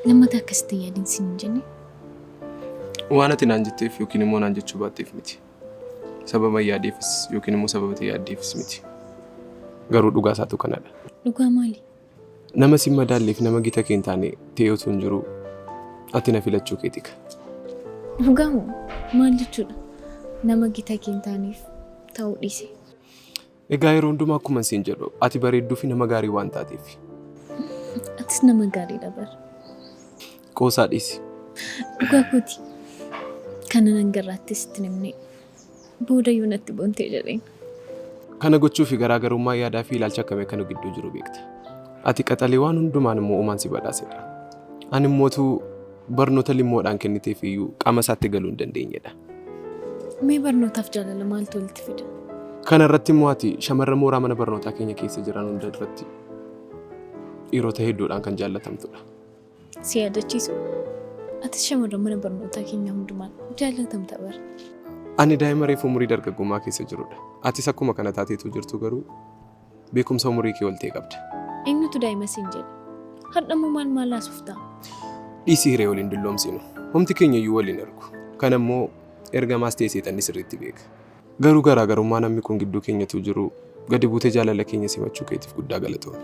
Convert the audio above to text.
Lammata akkasitti hin yaadin siin hin jenne. Waan ati naan jetteef yookiin immoo naan jechuu baatteef miti. Sababa yaadeefis yookiin immoo sababa ati yaaddeefis miti. Garuu dhugaa isaatu kanadha. Dhugaa maali? Nama si madaalleef nama gita kee hin taane ta'ee utuu hin jiruu ati na filachuu keetika. Dhugaa moo? Maal jechuudha? Nama gita kee hin taaneef ta'uu dhiise. Egaa yeroo hundumaa akkuma siin jedhu ati bareedduu fi nama gaarii waan taateef. Atis nama gaariidha bar. Qoosaa dhiisi. Dhugaa kooti. Kana nan garraatti sitti himne booda yoo natti boontee jedheen. Kana gochuu fi garaagarummaa yaadaa fi ilaalcha akkamii akka nu gidduu jiru beekta. Ati qaxalee waan hundumaan immoo uumaan si badhaasedha. Ani immootu barnoota limmoodhaan kenniteef iyyuu qaama isaatti galuu hin dandeenyedha. Mee barnootaaf jaalala maaltu walitti fida? Kana irratti immoo ati shamarran mooraa mana barnootaa keenya keessa jiran hunda irratti dhiirota hedduudhaan kan jaallatamtudha. Si yaadachiisu? Atis shamarran mana barnootaa keenya hundumaan jaallatamta bara. Ani daa'ima reefu umurii dargaggummaa keessa jirudha. Atis akkuma kana taateetu jirtu garuu beekumsa umurii kee ol ta'e qabda. Eenyutu daa'ima siin jedhe? Har'a immoo maal maal haasoftaa? Dhiisii hiree waliin dulloomsinu. Homti keenya iyyuu waliin argu. Kana immoo ergamaas ta'e seexanni sirriitti beeka. Garuu garaagarummaa namni kun gidduu keenyatu jiru gadi buutee jaalala keenya simachuu keetiif guddaa galatoomi.